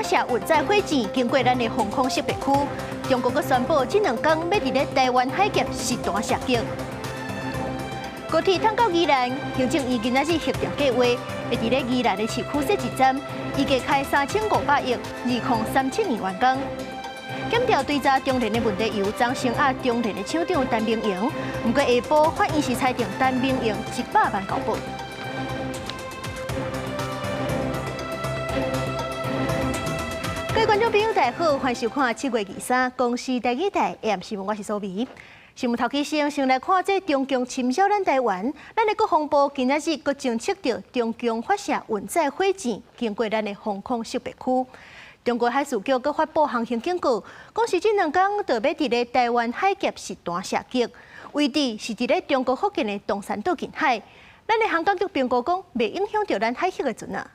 射運載火箭經過咱的防空識別區，中國閣宣布這兩工欲佇咧台灣海峽實彈射擊。高鐵通到宜蘭，行政院今仔日核定計劃，會佇咧宜蘭的市區設一站，預計開3500億，2037年完工。檢調追查中聯的問題由張生亞中聯的廠長陳明榮，毋過下晡法院是裁定陳明榮100萬交保。各位觀眾朋友，大家好，歡迎收看7月23公視台語台 AM 新聞，我是蘇美。新聞頭起先，先來看這中共侵擾咱台灣，咱的國防部今仔日閣偵測著中共發射運載火箭經過咱的防空識別區。中國海事局閣發布航行警告，講是這兩工就欲佇咧台灣海峽實彈射擊，位置是佇咧中國福建的東山島近海。咱的航監局評估講，袂影響著咱海域的船啊。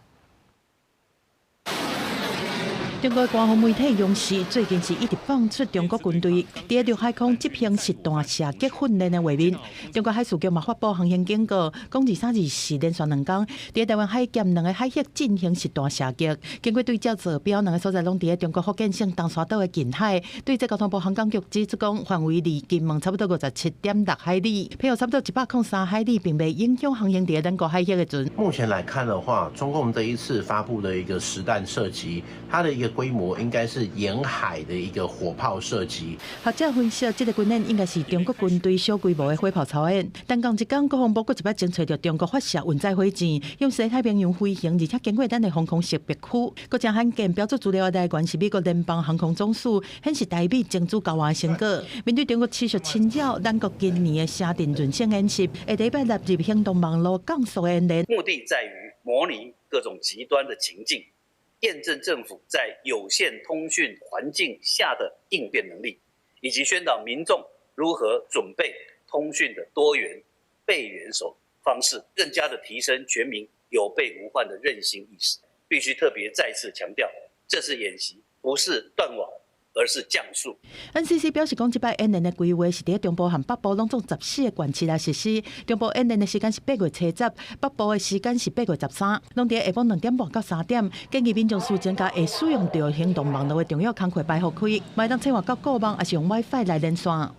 中國官方媒體央視最近是一直放出中國軍隊佇陸海空執行實彈射擊訓練的畫面。中國海事局嘛發布航行警告，講23、24連續兩工，佇台灣海峽兩个海域進行實彈射擊。經過對照坐標，兩个所在攏佇中國福建省東沙島的近海。對這交通部航監局指出講，範圍離金門差不多57.6海里，譬如差不多103海里，並袂影響航行佇咱國海域的船。目前來看的話，中共這一次發布的一個實彈射擊，它的一個規模應該是沿海的一個火炮射擊。學者分析，這個軍演應該是中國軍隊小規模的火炮操演。但仝一工，國防部閣一擺偵測著中國發射運載火箭，用西太平洋飛行，而且經過咱的防空識別區。閣誠罕見標註資料的來源是美國聯邦航空總署，顯示台美情資交換成果。面對中國持續侵擾，咱國今年的城鎮韌性演習，下禮拜納入行動網路降速演練。目的在於模擬各種極端的情境，驗證政府在有限通訊環境下的應變能力，以及宣導民眾如何準備通訊的多元備援手方式，更加的提升全民有備無患的韌性意識。必須特別再次強調，這次演習不是斷網，而是降速。 NCC 表示講，這擺演練的規劃是佇中部和北部攏總14個縣市來實施。中部演練的時間是8月7日，北部的時間是8月13，攏佇下晡2點半到3點。建議民眾事前共會使用著行動網路的重要工課擺予開，會當切換到固網，抑是用 WiFi 來連線。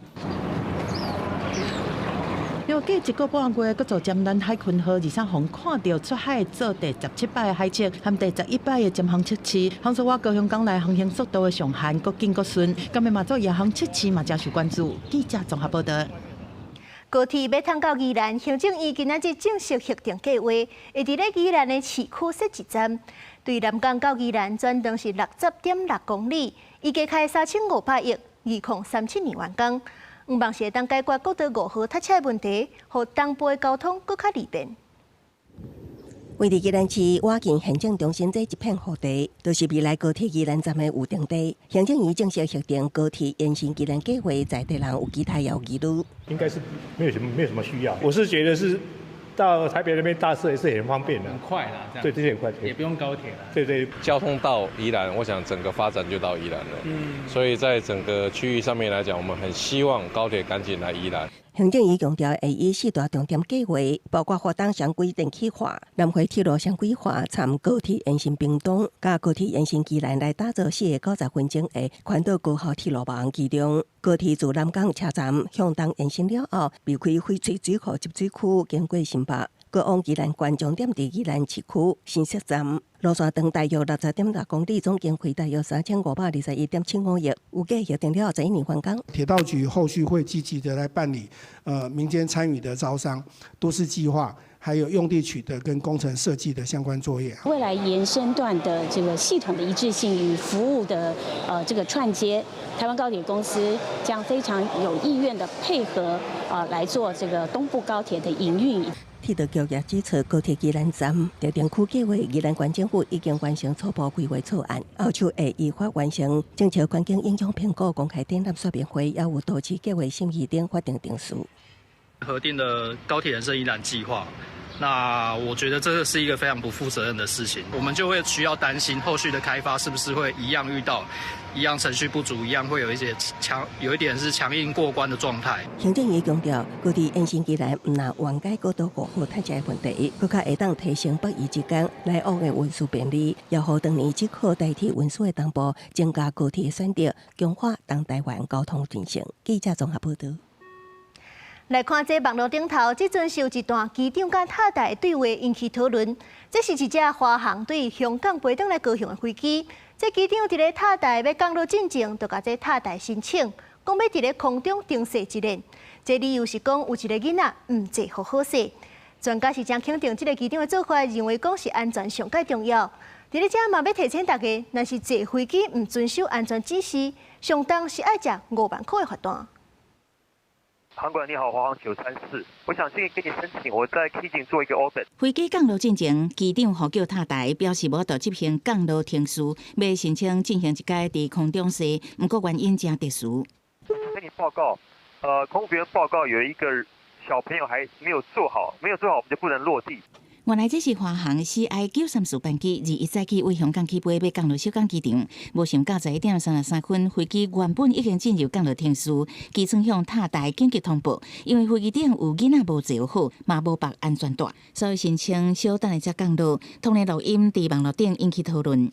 另外，過一個半月，閣造尖蘭海鯤號23予看著出海做第17擺的海測，和第11擺的潛航測試。航說我高雄港內航行速度的上限，閣緊閣順。今日嘛做夜航測試嘛，誠受關注。記者綜合報導。高鐵欲通到宜蘭，行政院今仔日正式核定計劃，會佇咧宜蘭的市區設一站，對南港到宜蘭全長是60.6公里，預計開3500億，2037年完工。向望是會當解決國道5號塞車的問題，予東部的交通閣較利便。位佇宜蘭市倚近行政中心這一片腹地，就是未來高鐵宜蘭站的預定地。行政院正式核定高鐵延伸宜蘭計劃，在地人有期待有疑慮。應該是沒有什麼需要。我是覺得是到台北那邊搭車也是很方便的，很快啦，這樣。對，這些很快，也不用高鐵了。對對，交通到宜蘭，我想整個發展就到宜蘭了。所以在整個區域上面來講，我們很希望高鐵趕緊來宜蘭。行政院強調，會以四大重點計劃，包括花東雙軌電氣化、南迴鐵路雙軌化、參高鐵延伸屏東、佮高鐵延伸宜蘭來打造4個90分鐘的環島高效鐵路網。其中，高鐵自南港車站向東延伸了後，離開翡翠水庫集水區，經過新北，閣往宜蘭縣終點佇宜蘭市區新設站，路線長大約60.6公里，總經費大約3521.75億，預計核定了後11年完工。鐵道局後續會積極的來辦理，民間參與的招商、都市計劃，還有用地取得跟工程設計的相關作業。未來延伸段的這個系統的一致性與服務的這個串接，台灣高鐵公司將非常有意願的配合來做這個東部高鐵的營運。鐵道局也指出，高鐵宜蘭站特定區計劃，宜蘭縣政府已經完成初步規劃草案，後續會依法完成政策環境影響評估、公開展覽說明會，也有都市計劃審議等法定程序。核定的高鐵延伸宜蘭計劃。那我覺得這個是一個非常不負責任的事情，我們就會需要擔心後續的開發是不是會一樣遇到一樣程序不足，一樣會有一些強，有一點是強硬過關的狀態。行政院強調，高鐵延伸宜蘭毋但緩解國道5號塞車問題，閣較會當提升北宜之間來往的運輸便利，也予當年這號代替運輸的東部增加高鐵的選擇，強化東台灣交通韌性。記者綜合報導。來看這網路頂頭，這陣是有一段機長佮塔台對話引起討論。這是一隻華航對香港飛轉來高雄的飛機，這機長佇咧塔台欲降落進前，就共這塔台申請，講欲佇咧空中停勢一下。這理由是講有一个囡仔毋坐予好勢。專家是誠肯定這个機長的做法，認為講是安全上蓋重要。佇咧遮嘛欲提醒大家，若是坐飛機毋遵守安全指示，上重是愛食5萬箍的罰單。航管你好，華航934，我想先跟你申請，我在機頂做一個 orbit。飛機降落進前，機長呼叫塔台，表示無法度執行降落程序，欲申請進行一擺佇空中踅，毋過原因誠特殊。跟你報告，空服員報告有一個小朋友還沒有坐好，沒有坐好，我們就不能落地。原來這是華航 CI 934班機，21早起為香港起飛，欲降落小港機場，無想到11點33分，飛機原本已經進入降落程序，機艙向塔台緊急通報，因為飛機頂有囡仔無坐好，嘛無縛安全帶，所以申請小等下才降落。通聯錄音佇網路頂引起討論。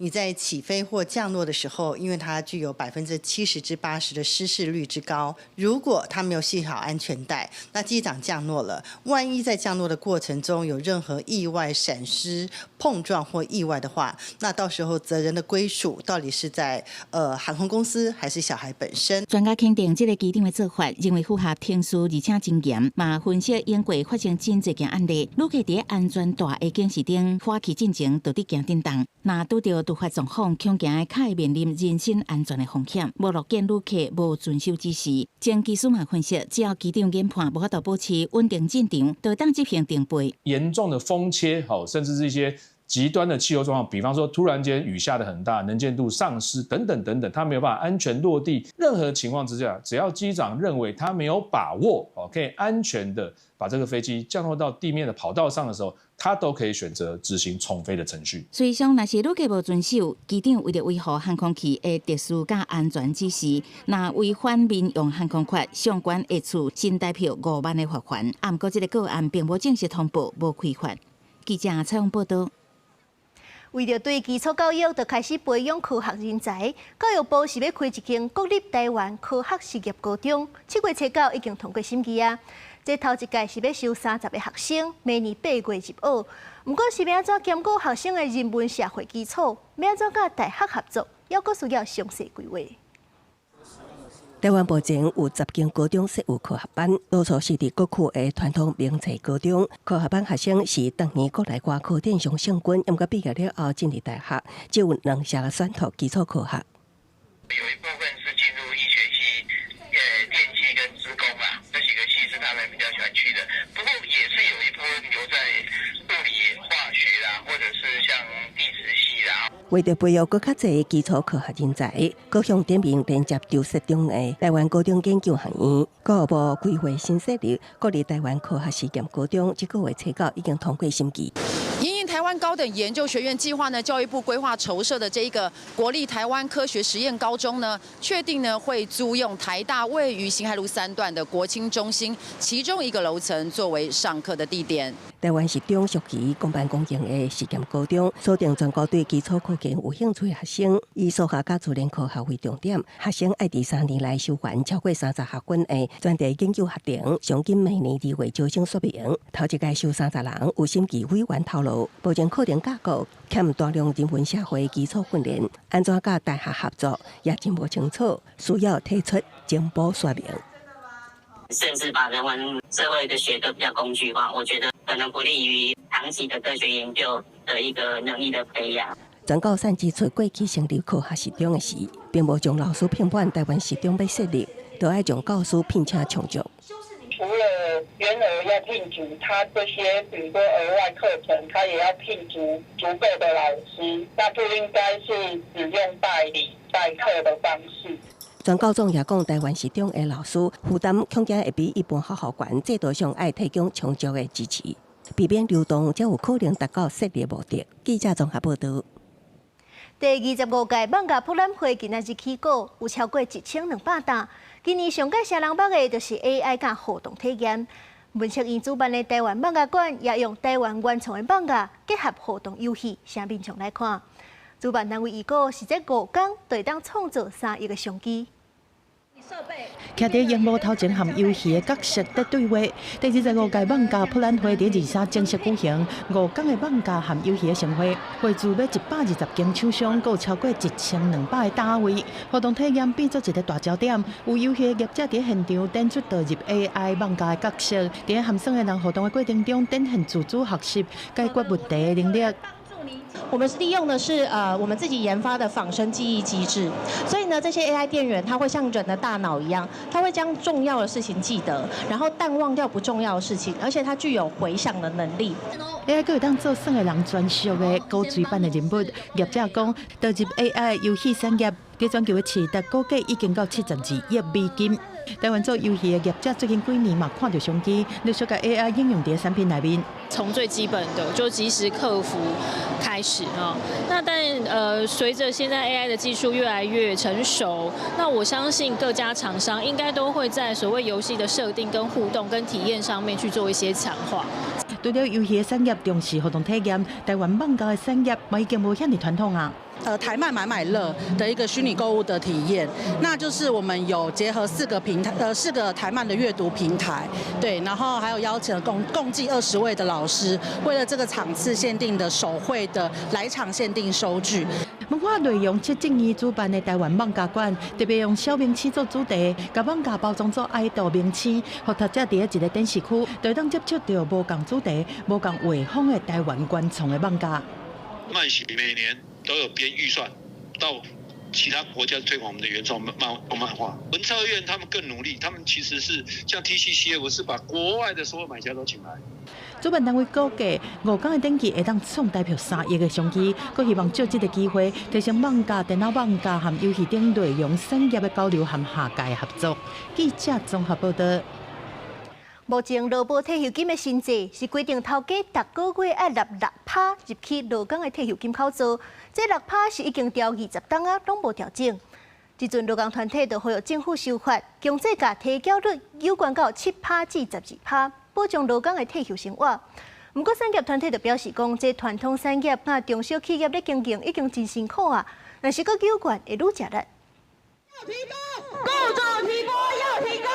你在起飛或降落的時候，因為它具有70%至80%的失事率之高，如果他沒有繫好安全帶，那機長降落了，萬一在降落的過程中有任何意外、閃失、碰撞或意外的話，那到時候責任的歸屬到底是在航空公司還是小孩本身？專家肯定這个機長的做法，認為符合程序，而且真嚴。嘛分析英國發生真濟件案例，旅客佇安全帶的警示燈發起進前，就佇驚振動，若拄著突發狀況，恐驚較會面臨人身安全的風險。無樂見旅客無遵守指示。前機師嘛分析，只要機長研判無法度保持穩定進場，就當執行停飛。嚴重的風切，吼，甚至是一些極端的氣候狀況，比方說突然間雨下得很大，能見度喪失等等等等，他沒有辦法安全落地。任何情況之下，只要機長認為他沒有把握，哦，可以安全的把這個飛機降落到地面的跑道上的時候，他都可以選擇執行重飛的程序。所以說，若是旅客無遵守，機長為著維護航空器的秩序佮安全指示，若違反民用航空法，上懸會處新台票5萬的罰鍰。啊，毋過這个個案並無正式通報，無開罰。記者採訪報導。為著對基礎教育，就開始培養科學人才。教育部是欲開一間國立臺灣科學實驗高中，7月初9已經通過審議啊。這頭一屆是欲收30個學生，明年8月入學。毋過是欲按怎兼顧學生的人文社會基礎，欲按怎佮大學合作，猶閣需要詳細規劃。臺灣目前有10間高中設有科學班，多數是佇各區的傳統明濟高中。科學班學生是當年國內外考典上勝軍，毋過畢業了後進入大學，只有兩成選讀基礎科學。有一部分是進入醫學系、電機跟資工啊，這幾個系是他們比較喜歡去的。不過也是有一部分留在物理、化學啦，或者是像地質系啦。為著培育閣較濟基礎科學人才，閣向點名連接籌設中的臺灣高等研究學院，教育部規劃新設立國立臺灣科學實驗高中，這個月初九已經通過審議。因應臺灣高等研究學院計劃呢，教育部規劃籌設的這一個國立臺灣科學實驗高中呢，確定呢會租用台大位於辛亥路三段的國青中心其中一個樓層作為上課的地點。臺灣實中屬於公辦公營的實驗高中，鎖定全國對基礎科學有興趣的學生，以數學佮自然科學為重點，學生愛佇3年內修完超過30學分的專題研究學程，上緊明年2月招生說明。頭一屆收30人，有審議委員透露，目前課程架構欠大量人文社會基礎訓練，按怎佮大學合作也真無清楚，需要提出增補說明。甚至把人文社會的學科比較工具化，我覺得可能不利於長期的科學研究的一個能力的培養。全教授指出，過去成立科學實中的時，並無將老師聘滿臺灣實中欲設立，就愛將教師聘請充足。除了員額要聘足，他這些比如說額外課程，他也要聘足足夠的老師，那不應該是只用代理代課的方式。全全教總也講，台灣實中的老師負擔恐驚會比一般學校懸，制度上愛提供充足的支持，避免流動，才有可能達到設立目的。記者綜合報導。第25屆艋舺博覽會今仔日起鼓，有超過1200檔。今年上蓋惹人目的，就是 AI 佮互動體驗。文策院主辦的台灣艋舺館，也用台灣原創的艋舺結合互動遊戲，請民眾來看。主辦單位預估是這5工就會當創造3億的商機。徛佇螢幕頭前和遊戲的角色佇對話。第25屆艋舺博覽會佇23正式舉行，5工的艋舺和遊戲的盛會，會駐欲120間廠商，閣有超過1200個攤位。互動體驗變做一個大焦點。有遊戲的業者佇現場展出導入 AI 艋舺的角色，佇和耍的人互動的過程中，展現自主學習、解決問題的能力。我們是利用的是我們自己研發的仿生記憶機制，所以呢，這些 AI 店員他會像人的大腦一樣，他會將重要的事情記得，然後淡忘掉不重要的事情，而且它具有回想的能力。 AI 閣會當做耍的人專屬的古錐版的人物，業者講導入 AI 遊戲產業，佇全球的市值估計已經到72億美金。台灣做遊戲的業者最近幾年嘛看著商機，陸續共 AI 應用佇產品內面。從最基本的就即時客服開始啊，那但隨着現在 AI 的技術越來越成熟，那我相信各家廠商應該都會在所謂遊戲的設定、跟互動、跟體驗上面去做一些強化。除了遊戲的產業重視互動體驗，台灣艋舺的產業嘛已經無遐爾傳統啊。台漫買買樂的一個虛擬購物的體驗，那就是我們有結合四個平台，四個台漫的閱讀平台，對，然後還有邀請了共計20位的老師，為了這個場次限定的手繪的來場限定收據。文化內容策進院主辦的台灣艋舺館，特別用小明星做主題，共艋舺包裝做愛豆明星，予讀者佇一個展示區，就會當接觸著無仝主題、無仝畫風的台灣原創的艋舺。漫協每年都有編預算到其他國家推廣我們的原創漫畫。文策院他們更努力，他們其實是像 TCCF 是把國外的所有買家都請來。主辦單位估計5工的展期會當創台票3億的商機，閣希望藉這個機會提升艋舺、電腦艋舺和遊戲等內容產業的交流和下屆合作。記者綜合報導。目前勞保退休金的新制是規定頭家逐個月愛納6趴入去勞工的退休金口座，這六趴是已經調20冬啊，攏無調整。這陣勞工團體就呼籲政府修法，強制共提繳率有懸到7趴至12趴，保障勞工的退休生活。毋過產業團體就表示講，這傳統產業佮中小企業咧經營已經真辛苦啊，若是閣挾懸會愈食力。要提高，雇主提撥要提高，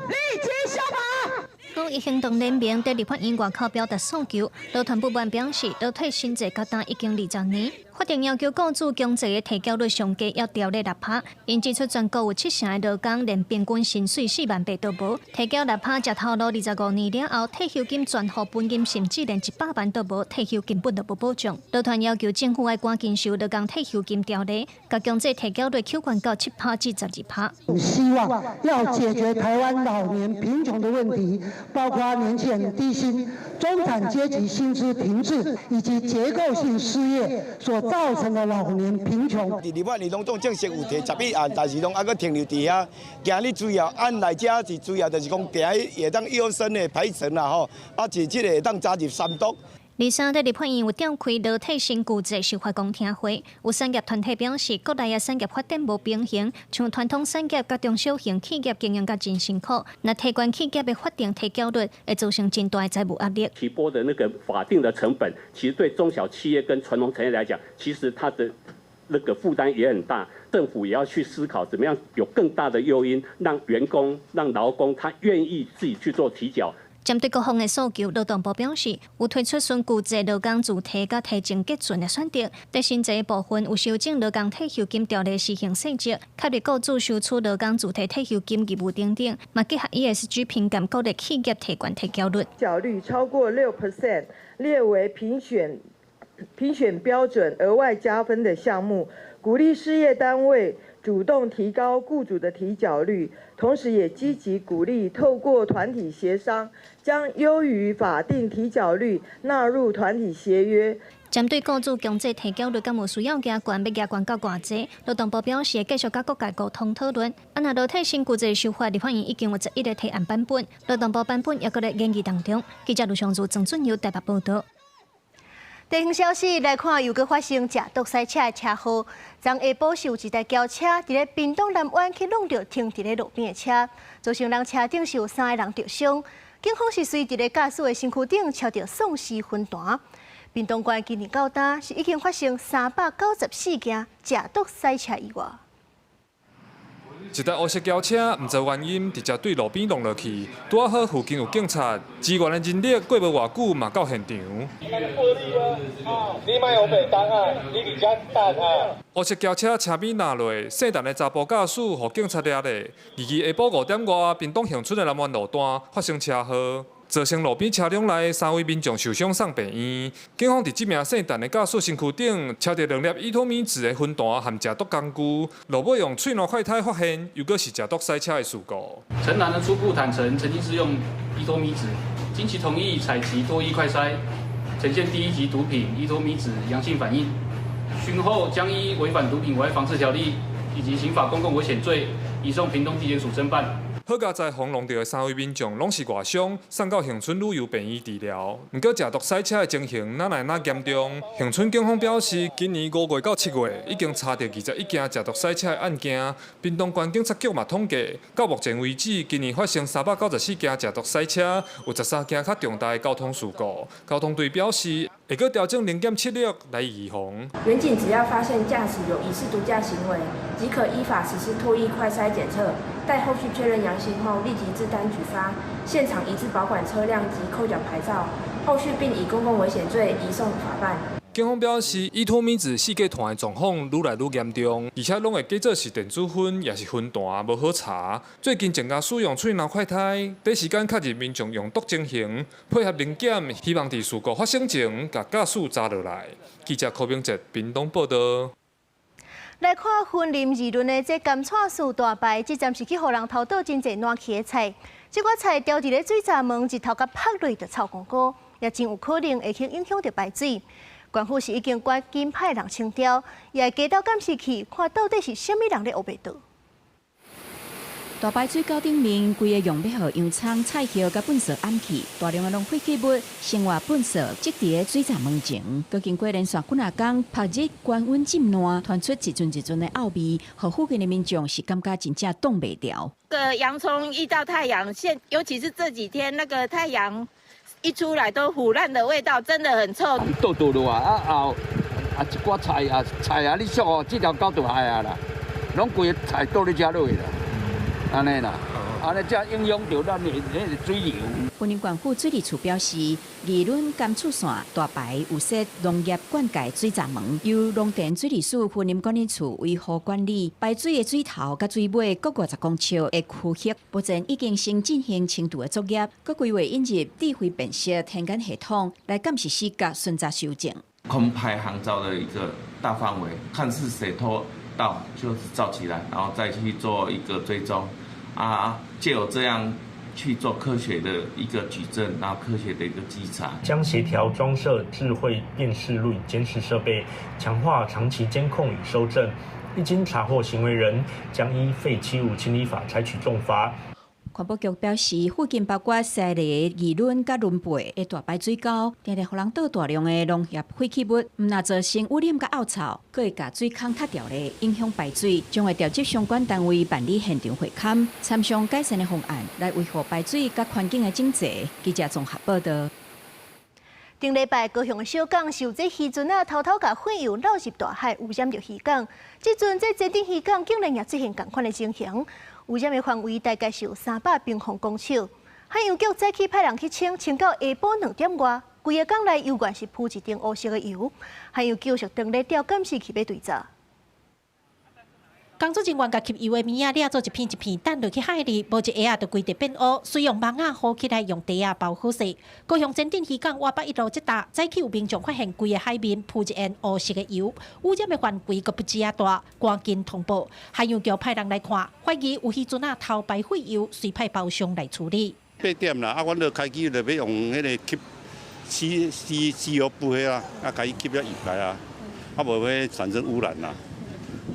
立即修法。公益行動聯盟佇立法院外口表達訴求，勞團不滿表示，勞退新制到今已經20年，法定要求雇主強制的提繳率上低要調咧6趴。𪜶指出全國有七成的勞工連平均薪水4萬8都無，提繳六趴食頭路25年了後，退休金全戶本金甚至連100萬都無，退休根本就無保障。勞團要求政府愛趕緊修勞工退休金條例，共強制提繳率扣懸到7趴至12趴。希望要解決台灣老年貧窮的問題。包括年輕人低薪、中產階級薪資停滯以及結構性失業所造成的老年貧窮。佇立法院攏總正式有提11案，但是攏猶閣停留佇遐。今日主要按來遮是主要就是講定會當優先的排程啦吼，啊是這個會當加入三讀。23佇立法院有召開勞退新舊制修法公聽會，有產業團體表示，國內的產業發展無平衡，像傳統產業佮中小型企業經營甲真辛苦，若提懸企業的法定提繳率，會造成真大的財務壓力。提撥的那個法定的成本，其實對中小企業跟傳統產業來講，其實它的那個負擔也很大。政府也要去思考，怎麼樣有更大的誘因，讓員工、讓勞工他願意自己去做提繳。針對各方的訴求，勞動部表示，有推出新舊制勞工自提佮提前結存的選擇。佇新制部分有修正勞工退休金條例施行細則，確立雇主收取勞工自提退休金義務等等，嘛結合 ESG 評鑑，鼓勵企業提懸提繳率。繳率超過6% 列為評選標準額外加分的項目，鼓勵事業單位主動提高雇主的提繳率，同時也積極鼓勵透過團體協商，將優於法定提繳率納入團體協約。針對雇主強制提繳率敢有需要加懸，欲加懸到偌濟？勞動部表示會繼續佮各界溝通討論。啊，若勞退身軀這修法，立法院已經有11個提案版本，勞動部版本猶閣咧研議當中。記者盧尚如、曾俊佑台北報導。地方消息來看，又閣發生食毒賽車的車禍。昨下晡是有一台轎車佇咧屏東南灣去挵著停佇咧路邊的車，造成人車頂是有三个人著傷。警方是隨佇咧駕駛的身軀頂撨著喪屍薰彈。屏東縣今年到今是已經發生394件食毒賽車意外。一台烏色轎車，毋知原因，直接對路邊挵落去。拄仔好附近有警察，支援的人力過無偌久嘛到現場。你莫烏白等啊！你佇遮等啊！烏色轎車車尾躡落，姓陳的查埔駕駛予警察掠咧。22日下晡5點外，屏東恆春的南灣路段發生車禍。造成路邊車輛內三位民眾受傷送病院。警方佇這名姓陳的駕駛身軀頂撨著兩粒依托咪酯的薰彈和食毒工具，落尾用喙瀾快篩發現，猶閣是食毒賽車的事故。陳男的初步坦承曾經使用依托咪酯，經其同意採集唾液快篩，呈現第一級毒品依托咪酯陽性反應。訊後將依違反毒品危害防制條例以及刑法公共危險罪，移送屏東地檢署偵辦。好佳哉，予挵著的三位民眾攏是外傷，送到恆春旅遊病院治療。毋過食毒賽車的情形，哪來哪嚴重？恆春警方表示，今年5月到7月，已經查著21件食毒賽車的案件。屏東縣警察局嘛統計，到目前為止，今年發生394件食毒賽車，有13件較重大的交通事故。交通隊表示，會閣調整臨檢策略來預防。員警只要發現駕駛有疑似毒駕行為，即可依法實施唾液快篩檢測，待後續確認陽性後，立即制單舉發，現場移置保管車輛及扣繳牌照，後續並以公共危險罪移送法辦。警方表示，依托咪酯四界傳的狀況愈來愈嚴重，而且攏會假做是電子薰，抑是薰彈，無好查。最近增加使用喙瀾快篩，第一時間確認民眾用毒情形，配合臨檢，希望佇事故發生前，共駕駛查落來。記者柯明哲屏東報導。來看雲林二崙的這甘蔡樹大排，這站是去予人偷倒真濟爛去的菜。這寡菜牢佇咧水閘門，日頭共曝落就臭糊糊，也真有可能會去影響著排水。縣府是已經趕緊派人清掉，也會加鬥監視器，看到底是啥物人咧烏白倒。大排水溝頂面，規个用欲予洋蔥、菜葉佮糞埽掩去，大量的浪費廢物、生活糞埽積佇咧水閘門前。閣經過連續幾若工曝日高溫浸爛，傳出一陣一陣的臭味，予附近的民眾是感覺真正擋袂牢。個洋蔥遇到太陽，現尤其是這幾天那個太陽一出來都腐爛的味道，真的很臭。倒倒落啊，啊後啊一寡菜啊菜啊，你說哦，這條溝就害啊啦，攏規个菜倒咧遮落去啦，按呢啦，按呢才影響著咱的彼个水流。雲林縣府水利處表示，二崙甘厝線大排有設農業灌溉水閘門，由農田水利署雲林管理處維護管理。排水的水頭佮水尾各50公尺的區域，目前已經先進行清除的作業，閣規劃引入智慧辨識天眼系統來監視死角，巡查修正。空拍航照的一個大範圍，看是誰偷盜，就是照起來，然後再去做一個追蹤，啊，藉由這樣去做科學的一個舉證，然後科學的一個稽查。將協調裝設智慧辨識錄影監視設備，強化長期監控與搜證。一經查獲行為人，將依廢棄物清理法採取重罰。環保局表示，附近包括西螺、二崙佮崙背的大排水溝，定定予人倒大量的農業廢棄物，毋但造成污染佮漚臭，閣會共水孔塞牢咧，影響排水。將會調集相關單位辦理現場會勘，參詳改善的方案，來維護排水佮環境的整齊。記者綜合報導。頂禮拜高雄的小港是有這漁船仔，偷偷共廢油漏入大海，污染著漁港。這陣這前鎮漁港竟然也出現仝款的情形，污染的範圍大概是有300平方公尺。海洋局早起派人去清，清到下晡2點外，規个港內猶原是鋪一層烏色的油。海洋局是當咧調監視器欲追查。工作人員共吸油的物仔掠做一片一片，擲落去海裡，無一下仔就規塊變烏，隨用網仔糊起來，用袋仔包好勢。高雄前鎮漁港外北一路這搭，早起有民眾發現規个海面鋪一層烏色的油，污染的範圍閣不止遐大，趕緊通報。海洋局派人來看，懷疑有漁船仔偷排廢油，隨派包商來處理。 8點啦，啊，阮就開機就欲用彼个吸吸吸吸油布啦，啊，共伊吸了油來啊，啊無會產生污染啦，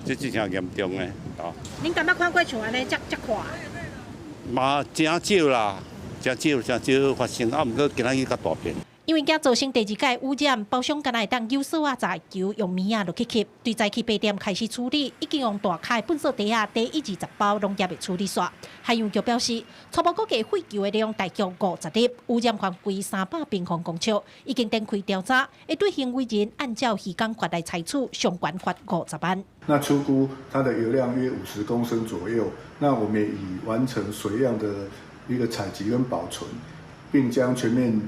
這真正嚴重的哦。恁敢捌看過像按呢遮遮闊？嘛，誠少啦，誠少誠少發生，啊，毋過今仔日較大片。因為驚造成第二屆污染，包商敢若會當有索仔雜球用棉仔落去吸，對早起8點開始處理，已經用大卡糞掃袋仔第120包攏猶未處理煞。海洋局表示，初步估計廢球的量大約50粒，污染範圍300平方公尺，已經展開調查，會對行為人按照漁港法來採取相關罰50萬。那初估它的油量約50公升左右，那我們已完成水樣的一個採集跟保存，並將全面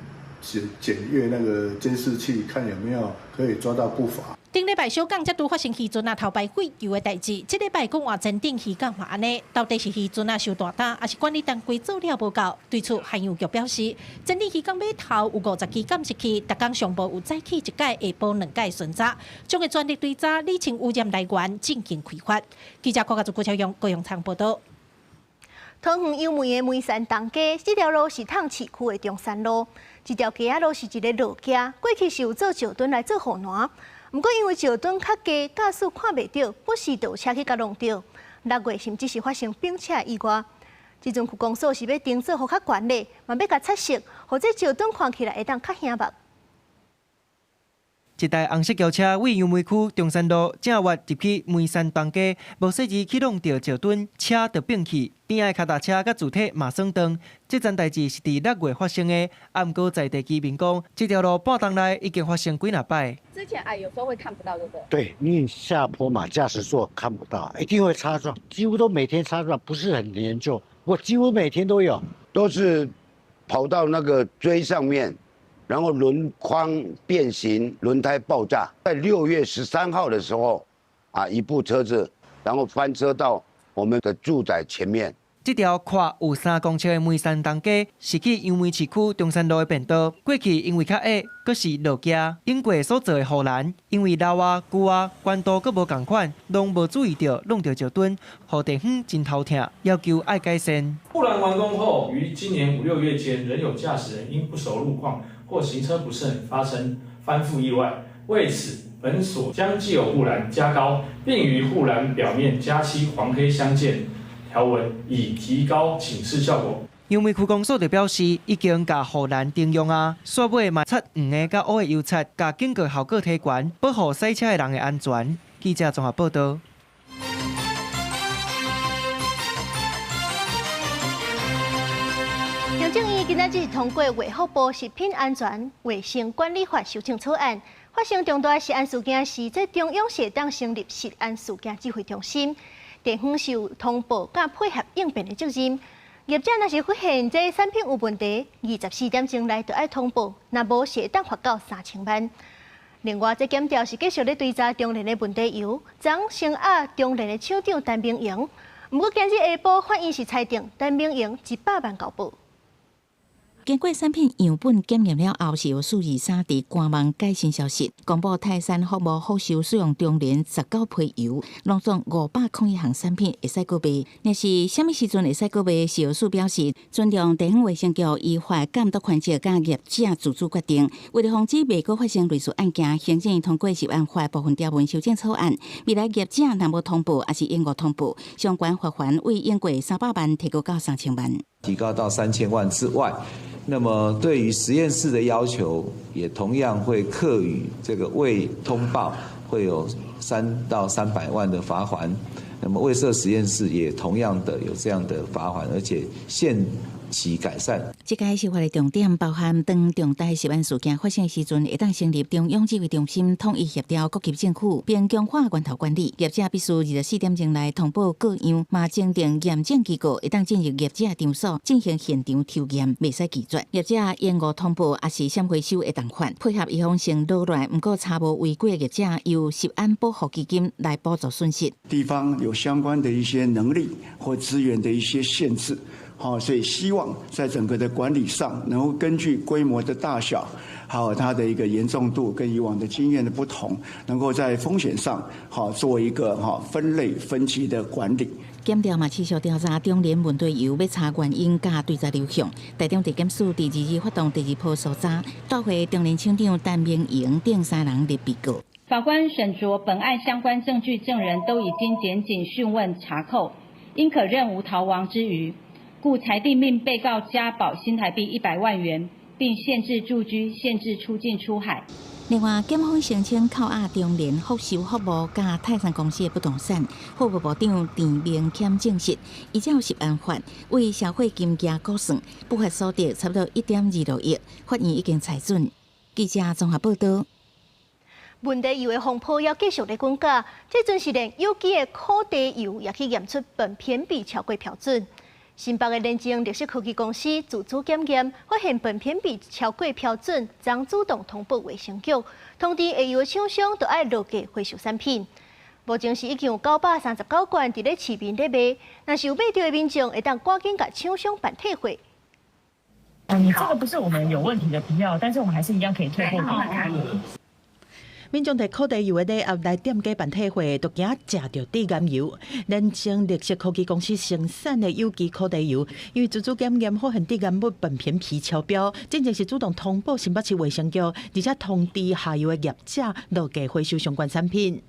檢閱那個監視器，看有沒有可以抓到不法。頂禮拜小港才拄發生漁船仔偷排廢油的代誌，這禮拜閣換前鎮漁港嘛按呢，到底是漁船仔傷大膽，抑是管理單位做了無夠？對此，海洋局表示，前鎮漁港碼頭有50支監視器，逐工上無有早起一改，下晡兩改巡查，將會全力追查理清污染來源，進行開罰。記者郭家祖、郭超勇、高雄倉報導。桃園楊梅的梅山東街，這條路是通市區的中山路，這條街仔路是一个路街，過去是有做石墩來做護欄，毋過因為石墩較低，駕駛看袂著，不時就有車去共挵著。6月甚至是發生冰車意外。這陣區公所是欲定做予較懸咧，嘛欲共擦色，予這石墩看起來會當較顯目。一台紅色轎車位楊梅區中山路正彎入去梅山東街，無細膩去挵著石墩，車就變去，邊仔的跤踏車佮柱體嘛損斷。這樁代誌是佇6月發生的，啊，毋過在地居民講，這條路半冬內已經發生幾若擺。之前啊，有時候會看不到，對不對？對，因為下坡嘛，駕駛座看不到，一定會擦撞，幾乎都每天擦撞，不是很嚴重，我幾乎每天都有，都是跑到那個錐上面。然後輪框變形，輪胎爆炸。在6月13號的時候，啊，一部車子，然後翻車到我們的住宅前面。這條闊有3公尺的梅山東街，是去楊梅市區中山路的便道。過去因為較矮，閣是路街，經過所做的護欄，因為老啊、舊啊、懸度閣無仝款，攏無注意著挵著石墩，予地方真頭疼，要求愛改善。護欄完工後，於今年5、6月間，仍有駕駛人因不熟路況或行車不慎發生翻覆意外。為此，本所將既有護欄加高，並於護欄表面加漆黃黑相間條紋，以提高警示效果。楊梅區公所就表示，已經共護欄重用啊，煞尾嘛擦黃的佮烏的油漆，共警告效果提懸，保護駛車的人的安全。記者綜合報導。行政院今仔日是通過衛福部食品安全衛生管理法修正草案，發生重大食安事件時，這中央會當成立食安事件指揮中心，地方是有通報佮配合應變的責任。業者若是發現這產品有問題，24點鐘內就愛通報，若無是會當罰到3000萬。另外，這檢調是繼續咧追查中聯的問題油，昨聲押中聯的廠長陳明榮。毋過今日下晡，法院是裁定陳明榮100萬交保。經過產品樣本檢驗了後，食藥署23佇官網蓋新消息，公布泰山服務福壽使用中聯19批油，攏總501項產品會使閣賣。若是啥物時陣會使閣賣？食藥署表示，尊重地方衛生局依法監督權責，佮業者自主決定。為了防止袂閣發生類似案件，行政院通過食安法部分條文修正草案，未來業者若無通報，抑是延誤通報，相關罰鍰為延過300萬提高到3000萬。提高到3000萬之外，那麼對於實驗室的要求，也同樣會課予這個未通報會有3到300萬的罰鍰。那麼未設實驗室也同樣的有這樣的罰鍰，而且限期改善。這屆修法的重點包含當重大食安事件發生時陣，會當成立中央指揮中心，統一協調各級政府，並強化源頭管理。業者必須24點鐘內通報個樣，嘛增訂驗證機構會當進入業者場所進行現場抽驗，袂使拒絕。業者延誤通報，抑是閃回收會當罰，配合預防性落來，毋過查無違規的業者，由食安保護基金來補助損失。地方有相關的一些能力或資源的一些限制。好，所以希望在整個的管理上，能夠根據規模的大小，還有它的一個嚴重度跟以往的經驗的不同，能夠在風險上，好做一個哈分類分級的管理。檢調嘛持續調查中聯問題油，欲查原因佮追責流向。台中地檢署佇二二發動第二波搜查，帶回中聯廠長陳明榮等三人列被告。法官審酌本案相關證據證人都已經檢警訊問查扣，應可認無逃亡之虞，故裁定命被告加保新台幣100萬元，並限制住居、限制出境出海。另外，檢方聲稱扣押中聯福壽服務佮泰山公司的不動產，法務部長陳明謙證實，依照食安法為社會金額估算，不法所得差不多1.26億，法院已經裁准。記者綜合報道。問題油的風波猶繼續咧滾價，這陣是連有機的苦茶油也去驗出苯偏比超過標準。新北的聯晶綠色科技公司自主檢驗，發現苯偏比超過標準，將主動通報衛生局，通知下游的廠商都愛落架回收產品。目前是已經有939罐佇咧市面咧賣，若是有買著的民眾，會當趕緊共廠商辦退貨。你這個不是我們有問題的皮藥，但是我們還是一樣可以退貨給你。民眾提苦茶油的禮盒來店家辦退貨，都驚食著致癌油。聯晶綠色科技公司生產的有機苦茶油，因為自主檢驗發現致癌物苯偏鈹超標，進前是主動通報新北市衛生局，而且通知下游的業者落架回收相關產品。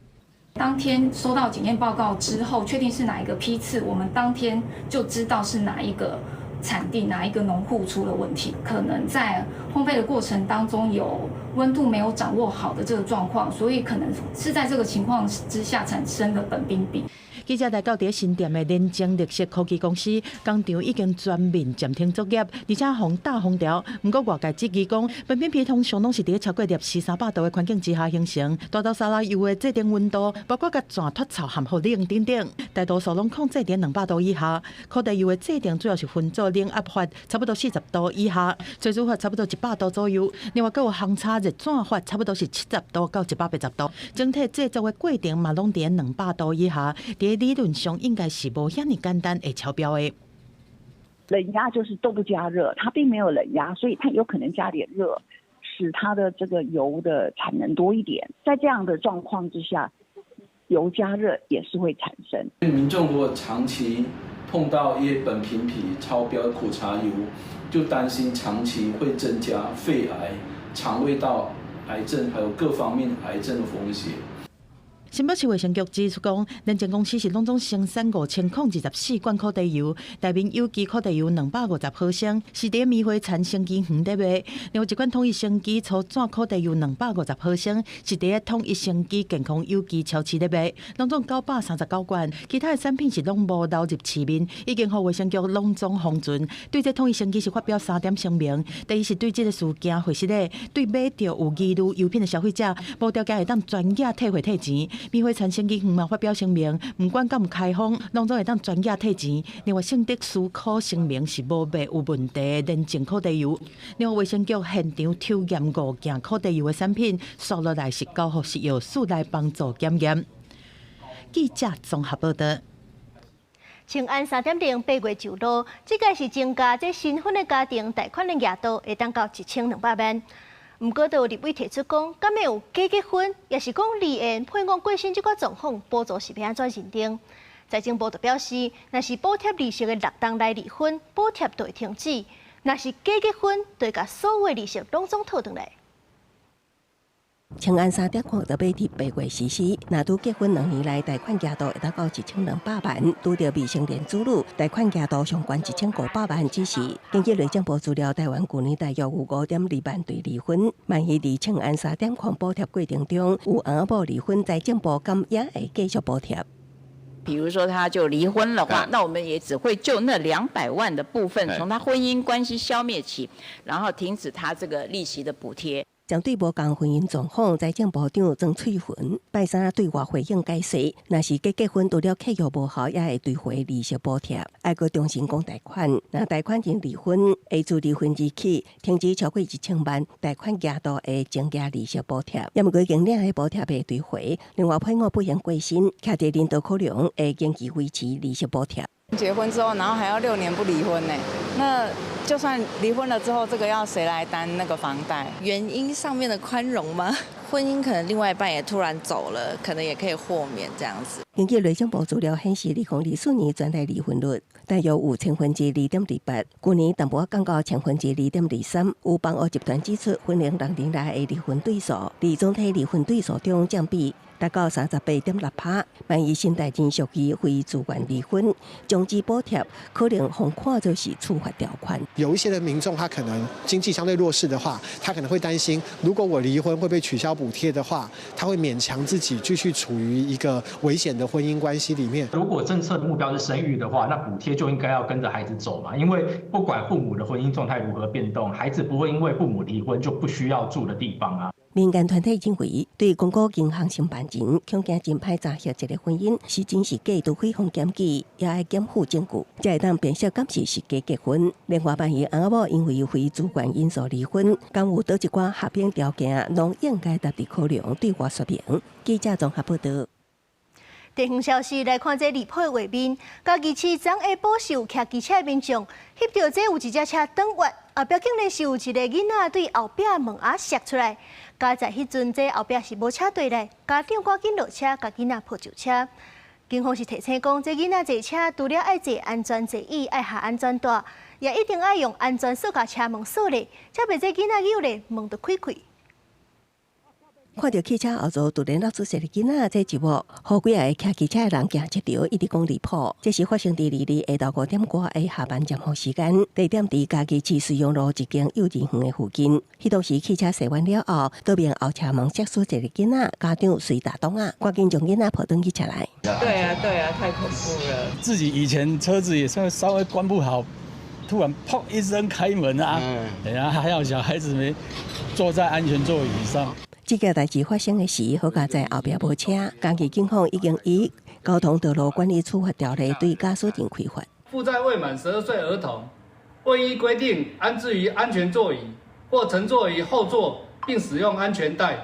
當天收到檢驗報告之後，確定是哪一個批次，我們當天就知道是哪一個產地、哪一個農戶出了問題，可能在烘焙的過程當中有溫度沒有掌握好的這個狀況，所以可能是在這個情況之下產生的苯丙芘。記者來到佇新店的聯晶綠色科技公司工廠，已經全面暫停作業，而且予打封條。毋過外界質疑講，苯丙芘通常攏是佇超過攝氏300度的環境之下形成，大豆沙拉油的製程溫度，包括共鑽脫臭含氟冷等等，大多數攏控制佇200度以下。苦茶油的製程主要是分做冷壓法，差不多40度以下；萃取法差不多100度左右。另外，閣有烘炒熱轉法，差不多是70度到180度。整體製作的過程嘛，攏佇200度以下。佇理論上應該是無遐爾簡單會超標的。冷壓就是都不加熱，它並沒有冷壓，所以它有可能加點熱，使它的這個油的產能多一點。在這樣的狀況之下，油加熱也是會產生。民眾如果長期碰到一些苯丙芘超標苦茶油，就擔心長期會增加肺癌、腸胃道癌症，還有各方面癌症的風險。新北市衛生局指出講，聯晶公司是攏總生產5024罐苦茶油，內面有機苦茶油250毫升，是佇棉花田生機園咧賣。另外一款統一生機粗鑽苦茶油250毫升，是佇統一生機健康有機超市咧賣，攏總939罐。其他的產品是攏無流入市面，已經予衛生局攏總封存。對這統一生機是發表三點聲明：第一是對這个事件回實咧，對買著有疑慮油品的消費者，無條件會當全額退貨退錢。棉花田生機園嘛發表聲明，毋管敢有開封，攏總會當全額退錢。另外，聖德思科聲明是無賣有問題的聯晶苦茶油。另外，衛生局現場抽驗五件苦茶油的產品，紲落來是交予食藥署來幫助檢驗。記者綜合報道。青安3.08月就落，這個是增加這新婚的家庭貸款的額度，會當到1200萬。毋過，都有立委提出講，敢會有假結婚，抑是講離緣配偶過身這個狀況，補助是欲按怎認定？財政部就表示，若是補貼利息的6冬內離婚，補貼就會停止；若是假結婚，就會共所有利息攏總討轉來。青安3.0就欲佇8月實施，若拄結婚2年內貸款額度會當到1200萬，拄著未成年子女貸款額度上懸1500萬之時，根據內政部資料，台灣舊年大約有5.2萬對離婚。萬一佇青安3.0補貼過程中有翁仔某離婚，財政部敢也會繼續補貼。比如說他就離婚的話，那我們也只會就那200萬的部分，從他婚姻關係消滅起，然後停止他這個利息的補貼。針對無仝婚姻狀況，財政部長曾翠雲拜三對外回應解釋，若是假結婚除了契約無效，也會追回利息補貼。愛閣重新講貸款，若貸款人離婚，會自離婚日起停止超過1000萬，貸款額度會增加利息補貼。也毋過已經領的補貼會追回。另外，配偶不幸過身，徛佇人都可能會延期維持利息補貼。結婚之後，然後還要6年不離婚呢？那就算離婚了之後，這個要誰來擔那個房貸？原因上面的寬容嗎？婚姻可能另外一半也突然走了，可能也可以豁免這樣子。根據內政部資料顯示，2024年全台離婚率大約有2.28%，舊年淡薄仔降到2.23%。有房屋集團指出，婚齡60內的離婚對數，佇總體離婚對數中佔比達到38.6%。萬一新代人屬於非自願離婚，終止補貼可能予看做是處罰條款。有一些的民眾，他可能經濟相對弱勢的話，他可能會擔心，如果我離婚會被取消補貼的話，他會勉強自己繼續處於一個危險的婚姻關係裡面。如果政策的目標是生育的話，那補貼就應該要跟着孩子走嘛，因為不管父母的婚姻狀態如何變動，孩子不會因為父母離婚就不需要住的地方啊。民間團體認為，對公股銀行承辦人恐驚真歹查核一個婚姻是真是假，除非予檢舉，也愛檢附證據，才會當辨識敢是是假結婚。另外，萬一翁仔某因為非主觀因素離婚，敢有佗一寡合併條件，攏應該納入考量，對外說明。記者綜合報道。地方消息來看，這離譜的畫面，嘉義市昨下晡時有騎機車的民眾，翕著這有一隻車轉彎，後壁竟然是有一个囡仔對後壁門仔摔出來。佳哉彼陣，這後壁是無車對來，家長趕緊落車，共囡仔抱上車。警方是提醒講，這囡仔坐車除了愛坐安全座椅，愛繫安全帶，也一定愛用安全鎖共車門鎖咧，才袂這囡仔扭咧門就開開。看著汽車後座突然落出一个囡仔，這一幕，予幾个騎機車的人驚一著，一直講離譜。這是發生佇22日下晝5點外的下班前後時間，地點佇嘉義市綏陽路一間幼兒園的附近。彼當時汽車駛彎了後，倒面後車門摔出一个囡仔，家長隨大擋仔，趕緊將囡仔抱轉去車內。對啊，對啊，太恐怖了。自己以前車子也是稍微關不好，突然砰一聲開門啊，然後還好小孩子沒坐在安全座椅上。這件代誌發生的時，好佳哉後壁無車，嘉義警方已經以交通道路管理處罰條例對駕駛人開罰。負載未滿12歲兒童，未依規定安置於安全座椅或乘坐於後座並使用安全帶，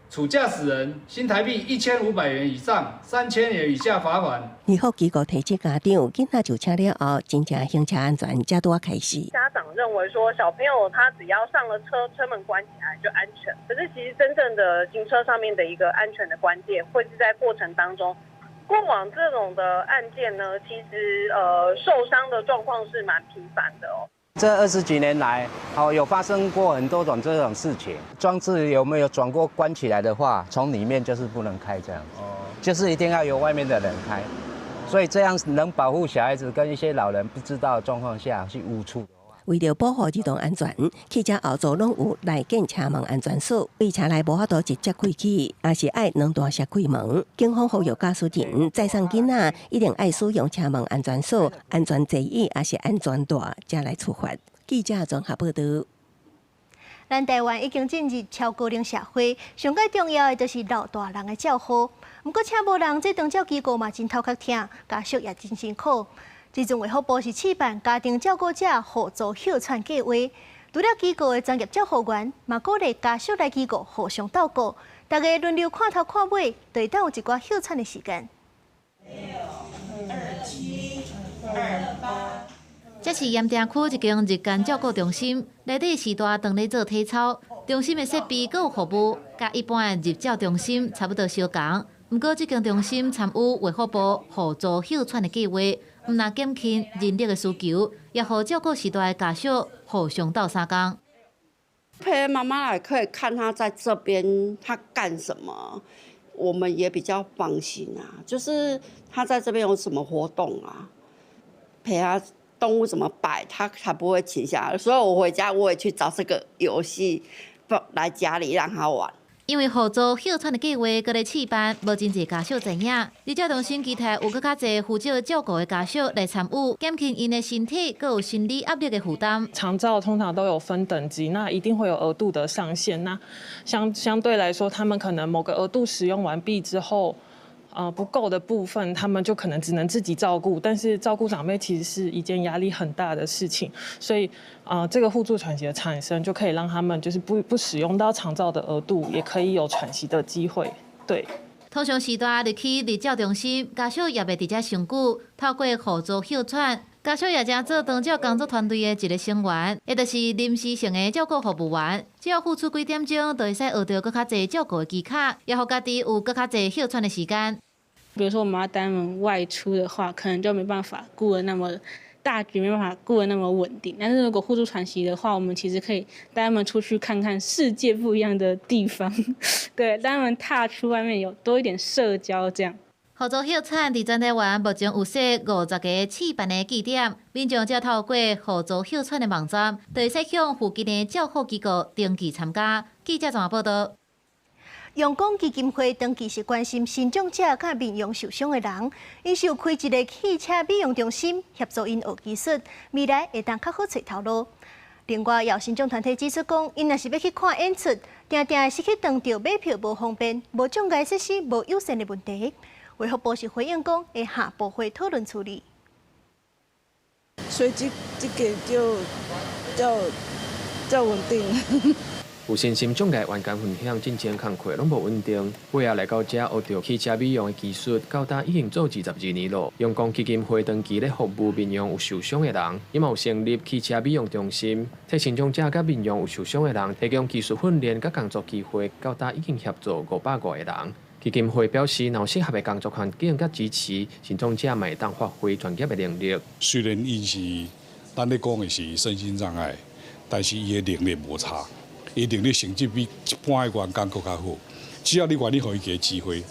處駕駛人新台幣1500元以上3000元以下罰款。兒福機構提醒家長，囡仔上車了後，真正行車安全才拄仔開始。家長認為說，小朋友他只要上了車，車門關起來就安全。可是其實真正的行車上面的一個安全的關鍵，會是在過程當中。過往這種的案件呢，其實受傷的狀況是蠻頻繁的哦。這20幾年來，哦，有發生過很多種這種事情。裝置有沒有轉過關起來的話，從裡面就是不能開這樣子，就是一定要由外面的人開。所以這樣能保護小孩子跟一些老人不知道的狀況下去誤觸。為著保護兒童安全，汽車後座攏有內建車門安全鎖，對車內無法度直接開啟，也是愛兩段式開門。警方呼籲駕駛人載送囡仔，一定愛使用車門安全鎖、安全座椅，抑是安全帶，才來出發。記者綜合報道。咱台灣已經進入超高齡社會，上蓋重要的就是老大人的照護。毋過請無人，這長照機構嘛真頭殼疼，家屬也真辛苦。這陣衛福部是試辦家庭照顧者互助歇喘計劃，除了機構的專業照護員，嘛鼓勵家屬來機構互相鬥顧，大家輪流看頭看尾，就會當有一寡歇喘的時間。 6、2、7、2、8。這是鹽埕區一間日間照顧中心，內底序大當咧做體操。中心的設備閣有服務，佮一般的日照中心差不多相仝。毋過這間中心參與衛福部互助歇喘的計劃，毋但減輕人力的需求，也予照顧序大的家屬互相鬥相共。陪媽媽來可以看他在這邊他幹什麼，我們也比較放心啊。就是他在這邊有什麼活動啊，陪他。動物怎麼擺，他才不會停下來。所以我回家我也去找這個遊戲，來家裡讓他玩。因為互助歇喘的計劃閣咧試辦，無真濟家屬知影。日照中心期待有閣較濟負責照顧的家屬來參與，減輕𪜶的身體閣有心理壓力的負擔。長照通常都有分等級，那一定會有額度的上限。那相對來說，他們可能某個額度使用完畢之後，不夠的部分，他們就可能只能自己照顧。但是照顧長輩其實是一件壓力很大的事情，所以這個互助喘息的產生，就可以讓他們就是不使用到長照的額度，也可以有喘息的機會。對。通常序大入去日照中心，家屬也袂佇遮上久，透過互助歇喘，家屬也正做長照工作團隊的一个成員，也就是臨時性的照顧服務員，只要付出幾點鐘，就會使學著閣較濟照顧的技巧，也予家己有閣較濟歇喘的時間。比如說我們要帶他們外出的話，可能就沒辦法顧得那麼大局，沒辦法顧得那麼穩定。但是如果互助喘息的話，我們其實可以帶他們出去看看世界不一樣的地方，對，帶他們踏出外面有多一點社交這樣。互助歇喘佇全台灣目前有設50個試辦的據點，民眾只要透過互助歇喘的網站，就會使向附近的照護機構登記參加。記者綜合報道。陽光基金會長期是關心身障者佮面容受傷的人，𪜶是有開一个汽車美容中心，協助𪜶學技術，未來會當較好揣頭路。另外，有身障團體指出講，𪜶若是欲去看演出，定定會失去當著買票無方便、無障礙設施無友善的問題。衛福部是回應講，會下部會討論處理。所以這個就較穩定。有身心障礙員工分享，進前工課攏無穩定，尾仔來到遮學著汽車美容的技術，到今已經做22年咯。陽光基金會長期咧服務面容有受傷的人，伊嘛有成立汽車美容中心，替身障者佮面容有受傷的人提供技術訓練佮工作機會，到今已經協助500外個人。基金會表示，若有適合的工作環境佮支持，身障者嘛會當發揮專業的能力。雖然𪜶是咱咧講的是身心障礙，但是伊的能力無差，伊能力甚至比一般的員工閣較好。只要你願意予伊一个機會。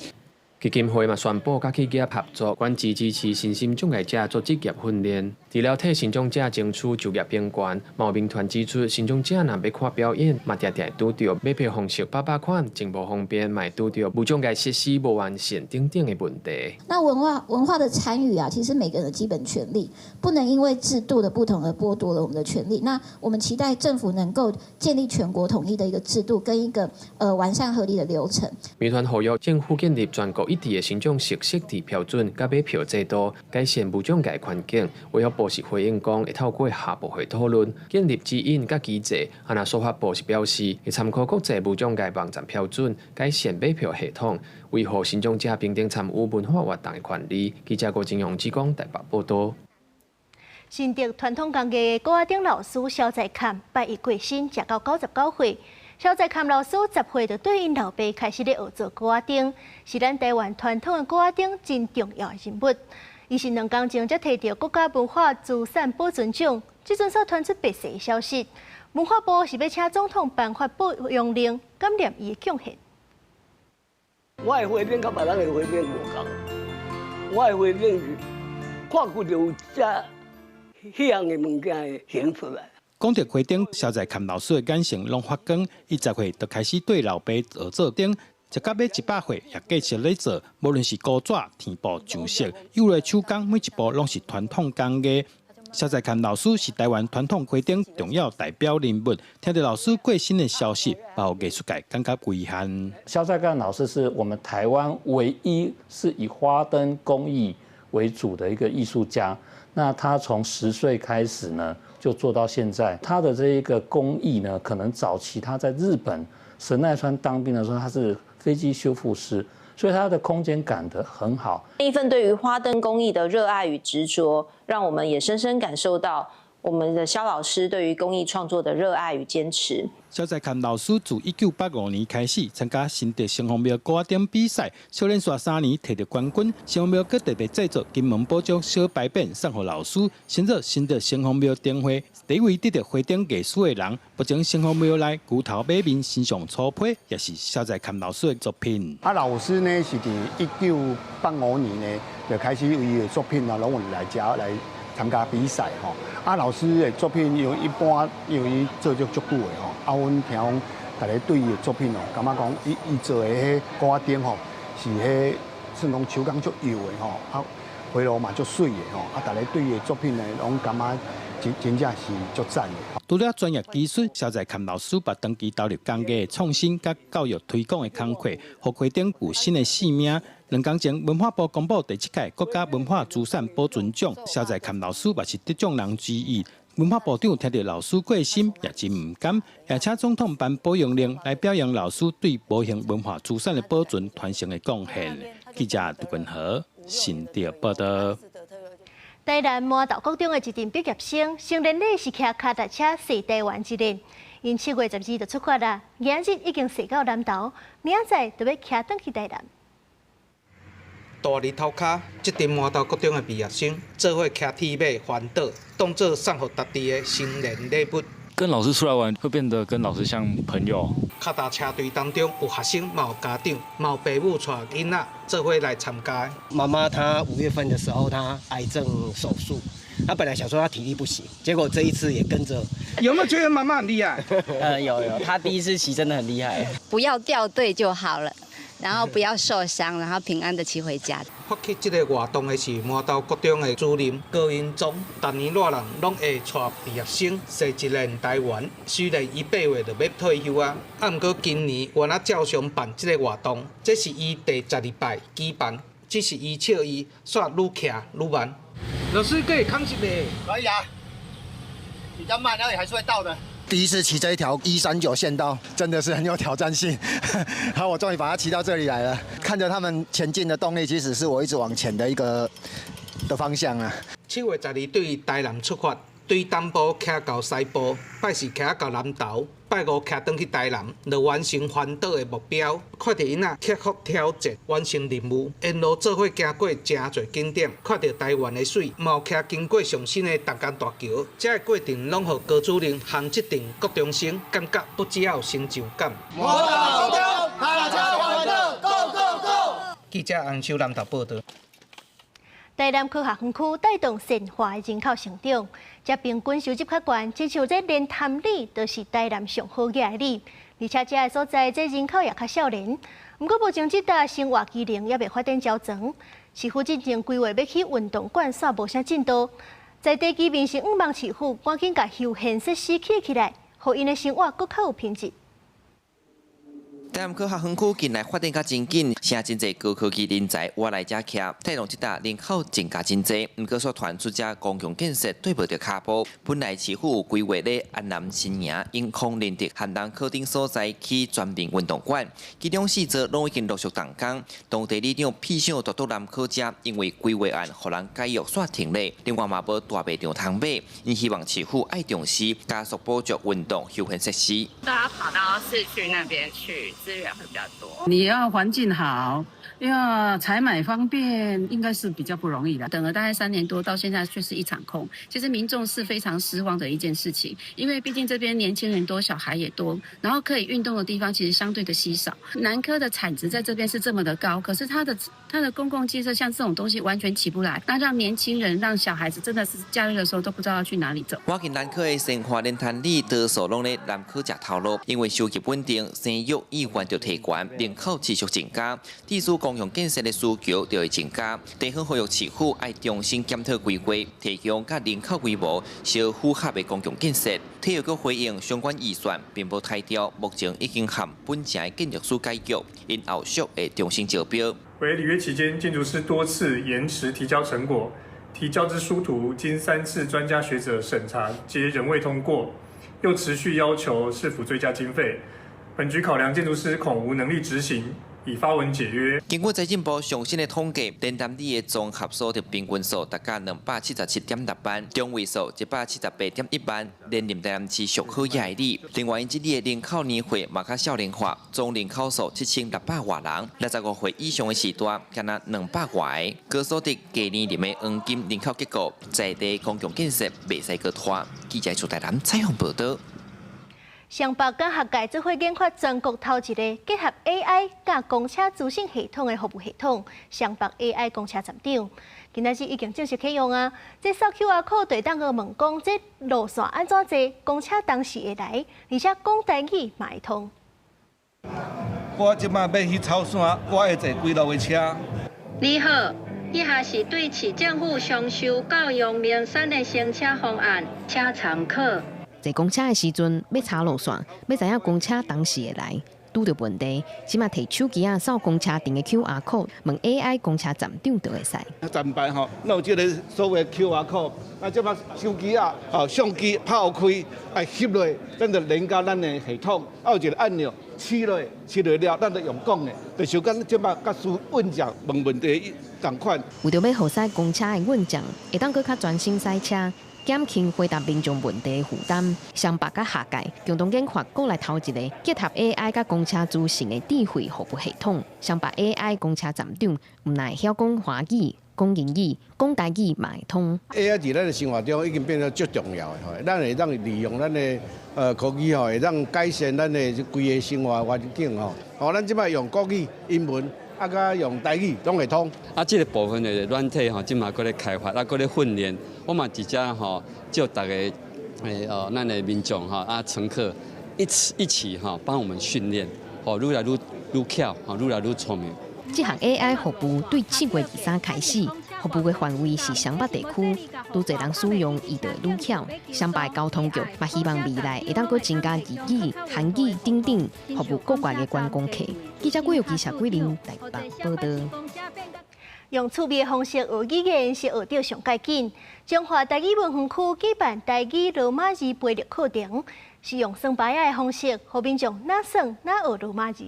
基金會嘛宣布佮企業合作，專職支持身心障礙者做職業訓練，除了替身障者爭取就業平權，嘛有民團指出，身障者若欲看表演，嘛定定會拄著買票方式百百款，真無方便，嘛會拄著無障礙設施無完善等等的問題。那文化的參與啊，其實每個人的基本權利，不能因為制度的不同而剝奪了我們的權利。那我們期待政府能夠建立全國統一的一個制度，跟一個完善合理的流程。民團呼籲政府建立全國一致的身障設施標準，佮買票制度，改善無障礙環境。衛福部是回應講，會透過下部會討論，建立指引佮機制。啊，若司法部是表示，會參考國際無障礙網站標準，改善買票系統，維護身障者平等參與文化活動的權利。記者郭金勇志講台北報道。新竹傳統工藝鼓仔燈老師蕭在坎拜一過身，食到99歲。蕭在坎老師10歲就綴𪜶老爸開始咧學做鼓仔燈，是咱台灣傳統的鼓仔燈真重要的人物。伊是2工前才提著國家文化資產保存獎，這陣煞傳出病逝的消息。文化部是欲請總統頒發褒揚令，感念伊的貢獻。我的花燈佮別人的花燈無仝，我的花燈是看過就有這彼樣的物件會顯出來。講著花燈，蕭在坎老師的眼神攏發光。伊10歲就開始綴老爸學做燈，食到欲100歲也繼續咧做。無論是糊紙、添布、上色，幼的手工，每一步攏是傳統工藝。蕭在坎老師是台灣傳統花燈重要代表人物。聽著老師過身的消息，包括藝術界感覺遺憾。蕭在坎老師是我們台灣唯一是以花燈工藝為主的一個藝術家。那他從10歲開始呢，就做到現在。他的這一個工藝呢，可能早期他在日本神奈川當兵的時候，他是飛機修復師，所以他的空間感得很好。那一份對於花燈工藝的熱愛與執着，讓我們也深深感受到我們的蕭老師對於工藝創作的熱愛與堅持。蕭在坎老師自1985年開始參加新竹城隍廟鼓仔燈比賽，小連續3年提著冠軍。城隍廟閣特別製作金門寶獎小牌匾送予老師，成做新竹城隍廟燈會第一位得著花燈藝術的人。目前城隍廟內牛頭馬面神像粗坯，也是蕭在坎老師的作品。啊，老師呢是佇1985年呢就開始有伊的作品啊，攏有來遮來參加比賽吼。啊，老師的作品因為一般因為伊做足足久的吼，啊，阮聽講大家對伊的作品哦，感覺講伊伊做的彼鼓仔燈吼，是彼算講手工足幼的吼，啊，花路嘛足媠的吼，啊，大家對伊的作品呢，攏感覺真真正是足讚的。除了專業技術，蕭在坎老師嘛長期投入工藝創新佮教育推廣的工課，予花燈有新的生命。2工前，文化部公布第七屆國家文化資產保存獎，蕭在坎老師嘛是得獎人之一。文化部長聽著老師過身，也真毋甘，也請總統頒褒揚令來表揚老師對無形文化資產的保存傳承的貢獻。記者杜根和新竹報道。台南麻豆國中的一陣畢業生，成年禮是騎跤踏車踅台灣一日，𪜶7月12就出發啦，今日已經踅到南投，明仔載就欲騎轉去台南。大日頭跤，這陣麻豆國中的畢業生做伙騎鐵馬環島，當做送予家己的成年禮物。跟老師出來玩，會變得跟老師像朋友。跤踏車隊當中有學生，嘛有家長，嘛有爸母帶囡仔做伙來參加。媽媽她5月份的時候，她癌症手術，她本來想說她體力不行，結果這一次也跟着。有沒有覺得媽媽很厲害？有有，她第一次騎真的很厲害。不要掉隊就好了，然後不要受傷，然後平安的騎回家。發起這個活動的是麻豆國中的主任高英宗，逐年熱人攏會帶畢業生踅一輪台灣。雖然伊8月就欲退休啊，啊，毋過今年原來照常辦這個活動，這是伊第12擺舉辦，只是伊笑伊煞愈騎愈慢。老師可以康起沒？可以啊，比較慢，但也還是會到的。第一次騎這一條139縣道，真的是很有挑戰性。好，我終於把它騎到這裡來了。看着他們前進的動力，其實是我一直往前的一個的方向啊。7月12對台南出發，對東部騎到西部，拜四騎到南投，拜五騎轉去台南，就完成環島的目標。看著𪜶仔克服挑戰，完成任務，沿路做伙行過誠濟景點，看著台灣的水，嘛有騎經過上新的淡江大橋，這个過程攏予高主任和這陣國中生感覺不只有成就感。麻豆國中，跤車環島，Go Go Go！記者洪秀南投報道。台南科學園區帶動善化的人口成長，這平均收入較懸，親像這蓮潭里，就是台南上好額的里。而且這个所在，這人口也較少年。毋過目前這搭生活機能猶未發展齊全，市府進前規劃欲起運動館，煞無啥進度。在地居民是向望市府趕緊共休閒設施起起來，予𪜶的生活閣較有品質。台南科學園區近來發展較真緊，成真濟高科技人才倚來遮徛，帶動這搭人口增加真濟。毋過煞傳出遮公共建設綴無著跤步。本來市府有規劃咧安南新營、永康、仁德、漢東科等所在起全民運動館，其中四座攏已經陸續動工。當地里長屁想蹛到南科遮，因為規劃案予人解約煞停咧。另外嘛無大賣場通買，𪜶希望市府愛重視加速補足運動休閒設施。大家跑到市區那邊去。資源會比較多。你要環境好，要採買方便，應該是比較不容易的。等了大概3年多，到現在卻是一場空。其實民眾是非常失望的一件事情，因為畢竟這邊年輕人多，小孩也多，然後可以運動的地方其實相對的稀少。南科的產值在這邊是這麼的高，可是它的公共建設像這種東西完全起不來，那讓年輕人、讓小孩子真的是假日的時候都不知道要去哪裡走。倚近南科的善化蓮潭里，多數攏咧南科食頭路，因為收入穩定，生育意願就提懸，人口持續增加，地區公共建設的需求就會增加。地方呼籲市府愛重新檢討規劃，提供佮人口規模相符合的公共建設。體育局回應相關預算並無刣掉，目前已經和本城的建築師解決，𪜶後續會重新招標。惟履約期間，建築師多次延遲提交成果，提交之書圖經三次專家學者審查，皆仍未通過，又持續要求市府追加經費。本局考量建築師恐無能力執行，已發文解約。根據財政部上新的統計，蓮潭里的綜合所得平均數達到277.6萬，中位數178.1萬，連任台南市上好額的里。另外，𪜶這里的人口年歲嘛較少年化，總人口數7600外人，65歲以上的時代，敢若200外个。高所得低年齡的黃金人口結構，在地公共建設袂使閣拖。記者出台南採訪報道。雙北佮學界做伙研發全國頭一个結合 AI 佮公車資訊系統的服務系統——雙北 AI 公車站長，今仔日已經正式啟用啊！這掃 QR code 就會當問講，這路線按怎坐，公車當時會來，而且講台語嘛會通。我這擺欲去草山，我會坐幾路的車？你好，以下是對市政府雙收到陽明山的乘車方案，請參考。坐公車的時陣，欲查路線，欲知影公車當時會來，拄著問題，這馬提手機仔掃公車頂的 QR code，問 AI 公車站長就會使。站牌吼，那有這个所謂 QR code，那這馬手機仔，吼相機拍開，愛翕落，咱就連到咱的系統，啊有一个按鈕，試落，試落了，咱就用講的，就是講這馬假使問者問問題，仝款。為著欲予駛公車的運將會當閣較專心駛車，減輕回答民眾問題的負擔，雙北佮下界共同研發閣來頭一個結合 AI 佮公車資訊的智慧服務系統。雙北 AI 公車站長毋但會曉講華語、講英語、講台語嘛會通。 AI 佇咱的生活中已經變得足重要的吼，咱會當利用咱的科技吼，會當改善咱的規个生活環境吼。吼，咱這擺用國語、英文，啊，佮用台語攏會通。啊，這個部分的軟體吼，這馬閣咧開發，啊，閣咧訓練，我嘛佇遮吼，叫逐家咱的民眾吼啊乘客一起吼幫我們訓練，吼愈來愈愈巧，吼愈來愈聰明。這項 AI 服務對7月23開始，服務的範圍是雙北地區，愈濟人使用，伊就會愈巧。雙北交通局嘛希望未來會當閣增加日語、韓語等等服務國外的觀光客。記者郭玉琪、謝桂玲台北報導。用趣味的方式學語言是學著上蓋緊。彰化台語文園區舉辦台語羅馬字背讀課程，是用算牌仔的方式，予民眾哪算哪學羅馬字。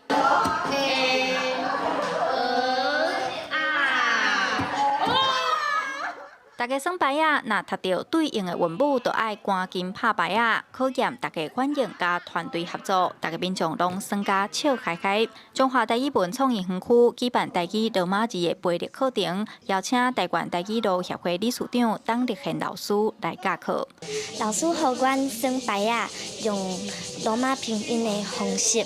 A 二 R 大家算牌仔，若讀著對應的韻母，就愛趕緊拍牌仔，考驗大家反應佮團隊合作。逐家民眾攏耍甲笑開開。彰化台語文創意園區舉辦台語羅馬字的背讀課程，邀請台灣台語路協會理事長董立憲老師來教課。老師予阮算牌仔，用羅馬拼音的方式，予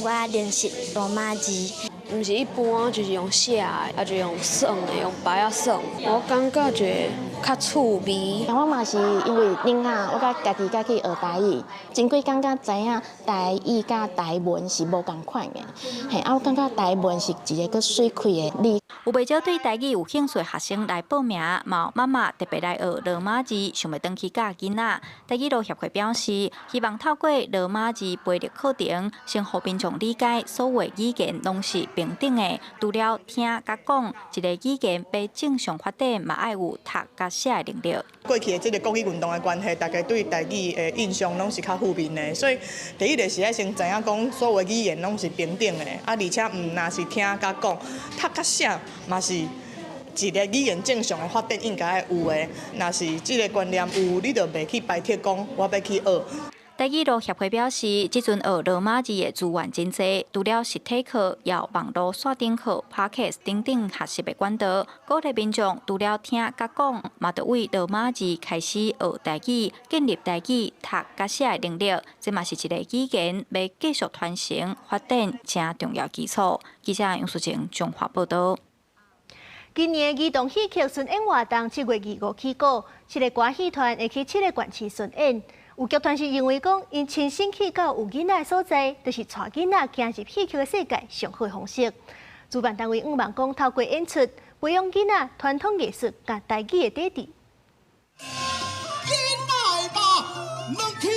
我練習羅馬字。毋是一般，就是用寫的，啊就用算的，用牌仔算。我感覺就較趣味。我嘛是因為囡仔，我佮家己佮去學台語，前幾工才知影台語佮台文是無仝款的，嘿，啊，我感覺台文是一个閣媠氣的字。有袂少對台語有興趣的學生來報名，嘛有媽媽特別來學羅馬字，想欲轉去教囡仔。台語路協會表示，希望透過羅馬字背讀課程，先予民眾理解所有語言攏是平等的。除了聽佮講，一個語言欲正常發展，嘛愛有讀佮寫的能力。過去的這個國語運動的關係，大家對台語的印象攏是較負面的，所以第一就是愛先知影講，所有語言攏是平等的，啊，而且毋但是聽佮講，讀佮寫嘛是一個語言正常的發展應該有的。若是這個觀念有，你就袂去排斥講我欲去學。台語路協會表示，這陣學羅馬字的資源真濟，除了實體課，也有網路線頂課、Podcast 等等學習的管道，鼓勵民眾除了聽佮講，嘛著對羅馬字開始學台語，建立台語讀佮寫的能力，這嘛是一個語言欲繼續傳承發展誠重要基礎。記者楊淑靜彰化報導。今年兒童戲曲巡演活動7月25起鼓，七个歌戲團會去七个縣市巡演。有劇團是認為講，𪜶親身去到有囡仔的所在，就是帶囡仔走入戲曲的世界上好的方式。主辦單位向望講，透過演出培養囡仔傳統藝術佮台語的底底。囡仔肉，兩口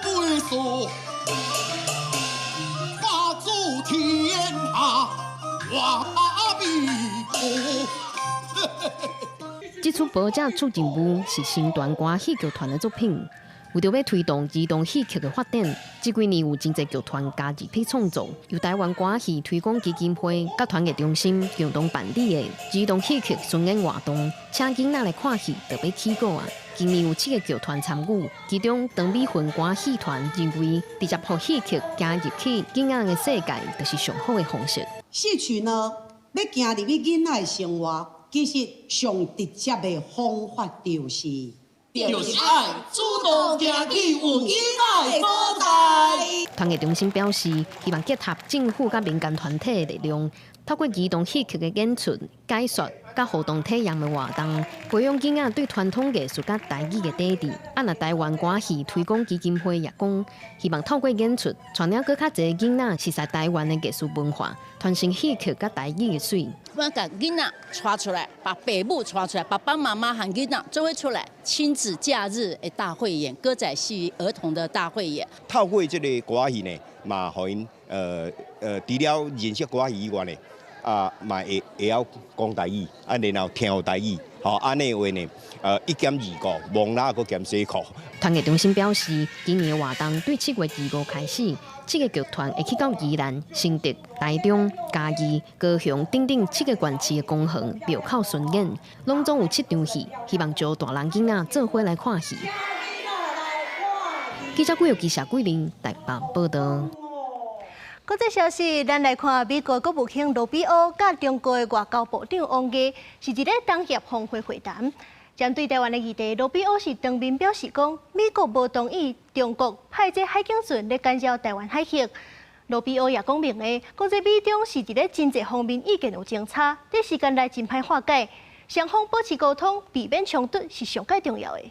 閣袂輸，家祖天下我比孤。這齣婆仔出任務是新團歌戲劇團的作品。為著欲推動兒童戲曲的發展，這幾年有真濟劇團加入去創作，由台灣歌戲推廣基金會佮團藝中心共同辦理的兒童戲曲巡演活動，請囡仔來看戲就欲起鼓啊！今年有七個劇團參與，其中張美芬歌戲團認為，直接予戲曲走入去囡仔的世界，就是上好的方式。戲曲呢，欲走入去囡仔的生活，其實上直接的方法就是。就是愛主動行去有囡仔的所在。團藝中心表示，希望結合政府佮民間團體的力量，透過兒童戲曲的演出、解說、佮互動體驗的活動，培養囡仔對傳統藝術佮台語的底底。啊，若台灣歌戲推廣基金會也講，希望透過演出，帶領閣較濟囡仔熟悉台灣的藝術文化，傳承戲曲佮台語的媠。我共囡仔帶出來，把爸母帶出來，爸爸媽媽和囡仔做伙出來，親子假日的大匯演，歌仔戲兒童的大匯演。透過這个歌仔戲呢，嘛予𪜶除了認識歌仔戲以外呢，啊，嘛會曉講台語，啊，然後聽台語。吼，按呢話呢，1減25，蒙拉閣減洗褲。團藝中心表示，今年的活動對7月25開始，七个劇團會去到宜蘭、新竹、台中、嘉義、高雄等等七个縣市的公園、廟口巡演，攏總有七場戲，希望招大人囡仔做伙來看戲。記者郭玉記、謝桂玲台北報導。國際消息，咱來看美國國務卿盧比歐佮中國的外交部長王毅是佇咧東協峰會會談。針對台灣的議題，盧比歐是當面表示講，美國無同意中國派這海警船來干擾台灣海域。盧比歐也講明的，講這美中是佇咧真濟方面意見有爭差，短時間內真歹化解，雙方保持溝通，避免衝突是上蓋重要的。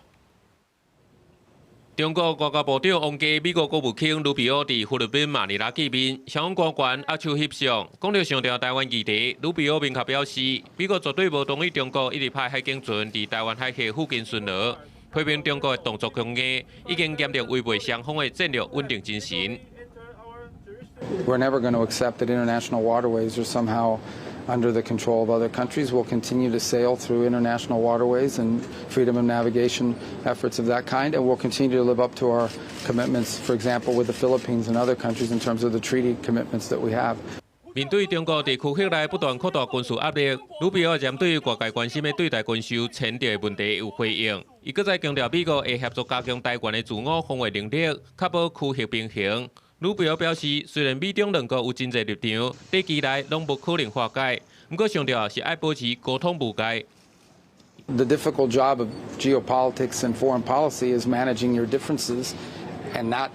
中國外交部長王毅、美國國務卿盧比歐佇菲律賓馬尼拉見面，雙方官員握手翕相，講著上重台灣議題。盧比歐明確表示，美國絕對無同意中國一直派海警船佇台灣海峽附近巡邏，批評中國的動作強硬，已經嚴重違背雙方的戰略穩定精神。 We're never going to accept that international waterways are somehow under the control of other countries. We'll continue to sail through international waterways and freedom of navigation efforts of that kind, and we'll continue to live up to our commitments, for example, with the Philippines and other countries in terms of the treaty commitments that we have. 面對中國佇區域內不斷擴大軍事壓力，盧比奧針對外界關心的對台軍售簽訂的問題有回應。伊閣再強調，美國會協助加強台灣的自我防衛能力，確保區域平衡。盧比奧表示，雖然美中兩國有真濟立場，短期內攏無可能化解，毋過上重要是愛保持溝通無界。 The difficult job of geopolitics and foreign policy is managing your differences and not